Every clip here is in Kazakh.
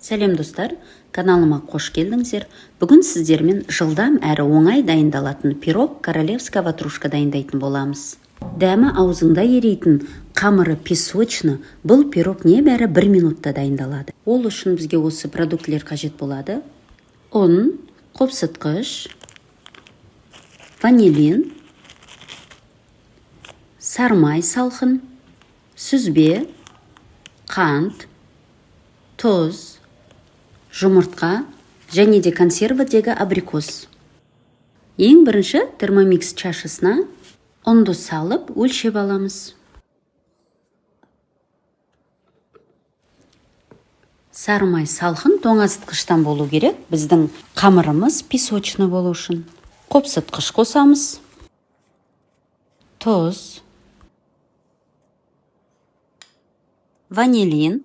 Сәлем, достар! Каналыма қош келдіңіздер. Бүгін сіздермен жылдам әрі оңай дайындалатын пирог «Королевская ватрушка» дайындайтын боламыз. Дәмі аузыңда ерейтін, қамыры песочный бұл пирог небәрі бір минутта дайындалады. Ол үшін бізге осы продуктілер қажет болады: ұн, қопсытқыш, ванилин, сарымай салқын, сүзбе, қант, тұз, жұмыртқа және де консервідегі абрикос. Ең бірінші Термомикс чашасына ұнды салып, өлшеп аламыз. Сары май салқын, тоңазытқыштан болу керек, біздің қамырымыз песочный болу үшін. Қопсытқыш қосамыз, тұз, ванилин,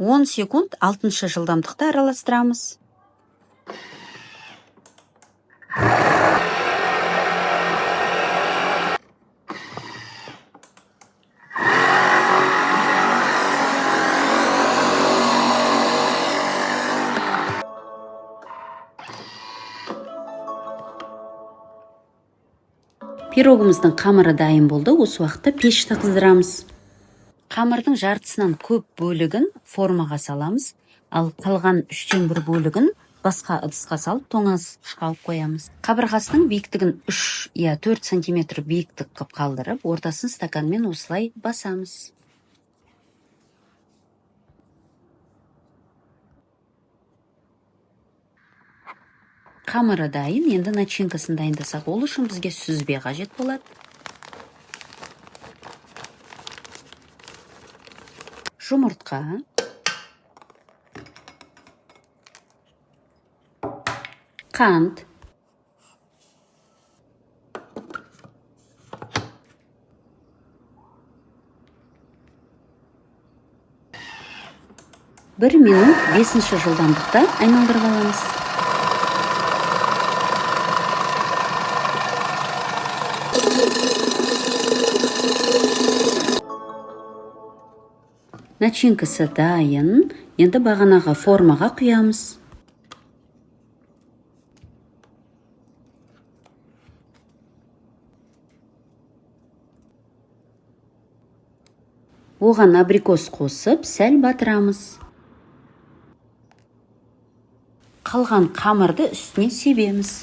10 секунд алтыншы жылдамдықта араластырамыз. Пирогымыздың қамыры дайын болды. Осы уақытта пешті қыздырамыз. Қамырдың жартысынан көп бөлігін формаға саламыз, ал қалған үштен бір бөлігін басқа ыдысқа салып, тоңазытқышқа алып қоямыз. Қабырғасының биіктігін 3 я 4 сантиметр биіктік қылып қалдырып, ортасын стаканмен осылай басамыз. Қамыры дайын, енді начинкасын дайындасақ. Ол үшін бізге сүзбе қажет болады, жұмыртқа, қант, 1 минут бесінші жылдамдықта айналдырып аламыз. Начинкасы дайын, енді бағанағы формаға құямыз. Оған абрикос қосып, сәл батырамыз. Қалған қамырды үстіне себеміз.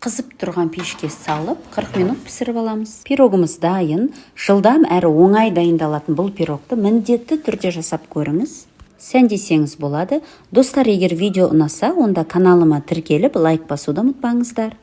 Қызып тұрған пешке салып, 40 минут пісіріп аламыз. Пирогымыз дайын. Жылдам әрі оңай дайындалатын бұл пирогты міндетті түрде жасап көріңіз, сәндесеңіз болады. Достар, егер видео ұнаса, онда каналыма тіркеліп, лайк басуды ұмытпаңыздар.